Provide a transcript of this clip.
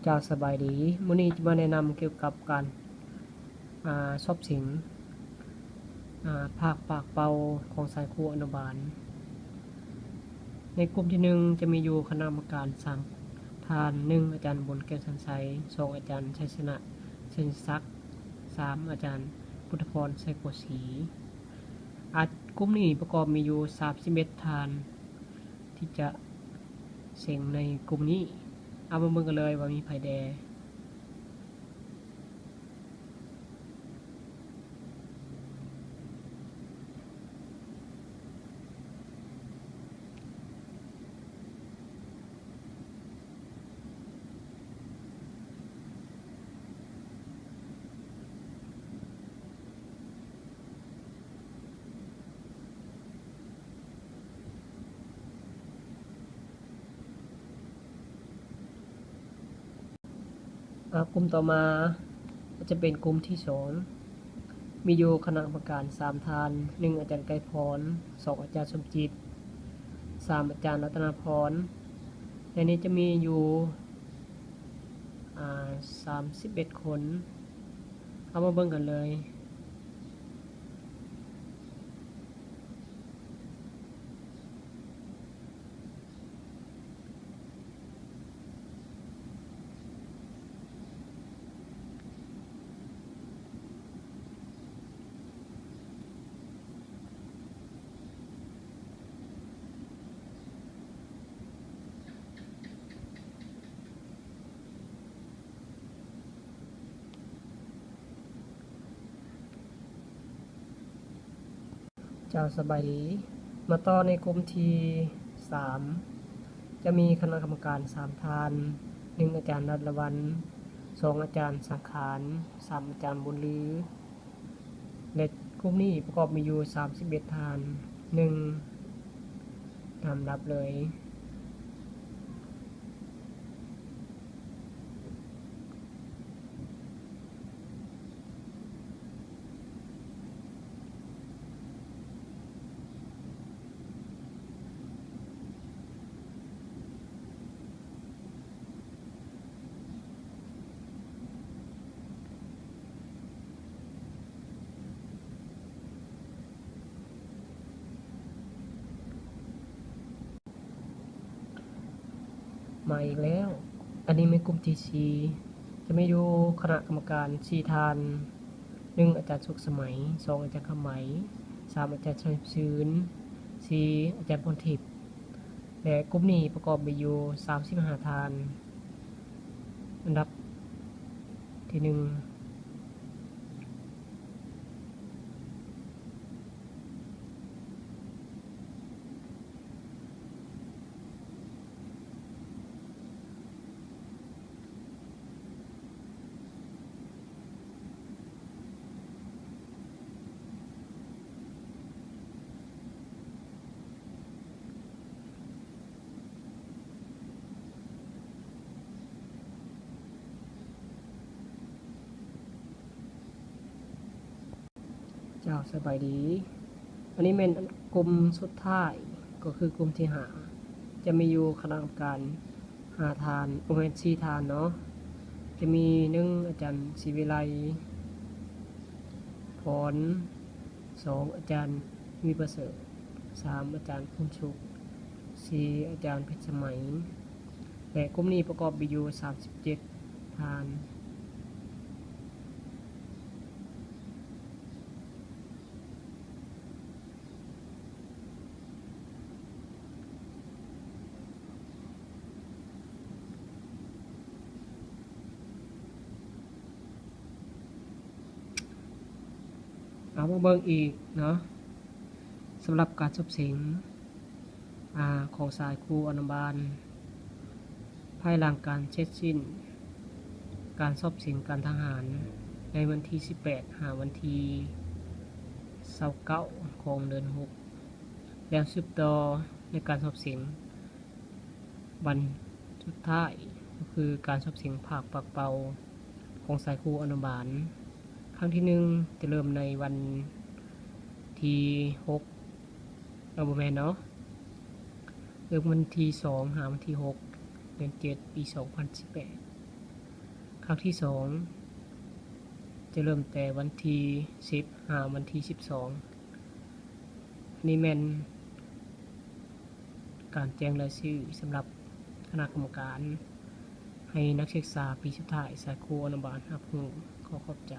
ເຈົ້າ ສະບາຍດີ. ມື້ນີ້ຈະມາແນະນຳກ່ຽວກັບການ ອາ ສອບເສັງ ອາ ພາກປາກເປົ່າຂອງສາຍຄູອະນຸບານ. ໃນກຸ່ມທີໜຶ່ງຈະມີຢູ່ຄະນະກຳມະການສາມທ່ານ, ໜຶ່ງ ອາຈານບຸນ ແກ້ວສັນໄຊ, ສອງ ອາຈານໄຊຊະນະ ເຊນສັກ, ສາມ ອາຈານພຸດທະພອນ ໄຊໂກສີ. ອາ ກຸ່ມນີ້ປະກອບມີຢູ່ສາມສິບເອັດທ່ານ ທີ່ຈະເສັງໃນກຸ່ມນີ້. ເອົາມາເບິ່ງກັນເລີຍວ່າມີໃຜແດ່. ອາ ກຸ່ມຕໍ່ມາຈະເປັນກຸ່ມທີສອງ ມີຢູ່ຄະນະກຳມະການສາມທ່ານ, ໜຶ່ງ ອາຈານໄກພອນ, ສອງ ອາຈານສົມຈິດ, ສາມ ອາຈານລັດຕະນາພອນ. ໃນນີ້ຈະມີຢູ່ ອາ ສາມສິບເອັດຄົນ. ເອົາມາເບິ່ງກັນເລີຍ. ເຈົ້າ ສະບາຍດີ. ມາຕໍ່ໃນກຸ່ມທີສາມ ຈະມີຄະນະກຳມະການສາມທ່ານ, ໜຶ່ງ ອາຈານລັດລະວັນ, ສອງ ອາຈານສັງຂານ, ສາມ ອາຈານບຸນລື. ແລະ ກຸ່ມນີ້ປະກອບມີຢູ່ສາມສິບເອັດທ່ານ, ໜຶ່ງ ຕາມລຳດັບເລີຍ. ມາອີກແລ້ວ. ອັນນີ້ແມ່ນກຸ່ມທີສີ່ ຈະມີຢູ່ຄະນະກຳມະການສີ່ທ່ານ, ໜຶ່ງ ອາຈານສຸກສະໄໝ, ສອງ ອາຈານຄຳໄໝ, ສາມ ອາຈານໄຊຊື່ນ, ສີ່ ອາຈານພອນທິບ. ແລະ ກຸ່ມນີ້ປະກອບມີຢູ່ສາມສິບຫ້າທ່ານ. ອັນດັບທີໜຶ່ງ. ເຈົ້າ ສະບາຍດີ. ອັນນີ້ແມ່ນກຸ່ມສຸດທ້າຍ ກໍຄືກຸ່ມທີຫ້າ ຈະມີຢູ່ຄະນະກຳມະການຫ້າທ່ານ, ບໍ່ແມ່ນ ສີ່ທ່ານເນາະ. ຈະມີ ໜຶ່ງ ອາຈານສີວິໄລພອນ, ສອງ ອາຈານ ມີປະເສີດ, ສາມ ອາຈານພູນສຸກ, ສີ່ ອາຈານເພັດສະໄໝ. ແລະ ກຸ່ມນີ້ປະກອບມີຢູ່ສາມສິບເຈັດທ່ານ. ເອົາມາເບິ່ງອີກເນາະ ສຳລັບການສອບເສັງ ອາ ຂອງສາຍຄູອະນຸບານ ພາຍຫຼັງການເສັດສິ້ນການສອບເສັງການທະຫານ ໃນວັນທີສິບແປດ ຫາວັນທີຊາວເກົ້າ ຂອງເດືອນຫົກ ແລ້ວສືບຕໍ່ໃນການສອບເສັງ ວັນສຸດທ້າຍ ກໍຄືການສອບເສັງພາກປາກເປົ່າຂອງສາຍຄູອະນຸບານ ຄັ້ງທີໜຶ່ງ ຈະເລີ່ມໃນວັນທີຫົກ ເອີ ບໍ່ແມ່ນເນາະ ເລີ່ມວັນທີສອງ ຫາວັນທີຫົກ ເດືອນເຈັດ ປີສອງພັນສິບແປດ. ຄັ້ງທີສອງ ຈະເລີ່ມແຕ່ວັນທີສິບຫາວັນທີສິບສອງ. ອັນນີ້ແມ່ນການແຈ້ງລາຍຊື່ສຳລັບຄະນະກຳມະການ ໃຫ້ນັກສຶກສາປີສຸດທ້າຍສາຍຄູອະນຸບານຮັບຮູ້. ຂໍຂອບໃຈ.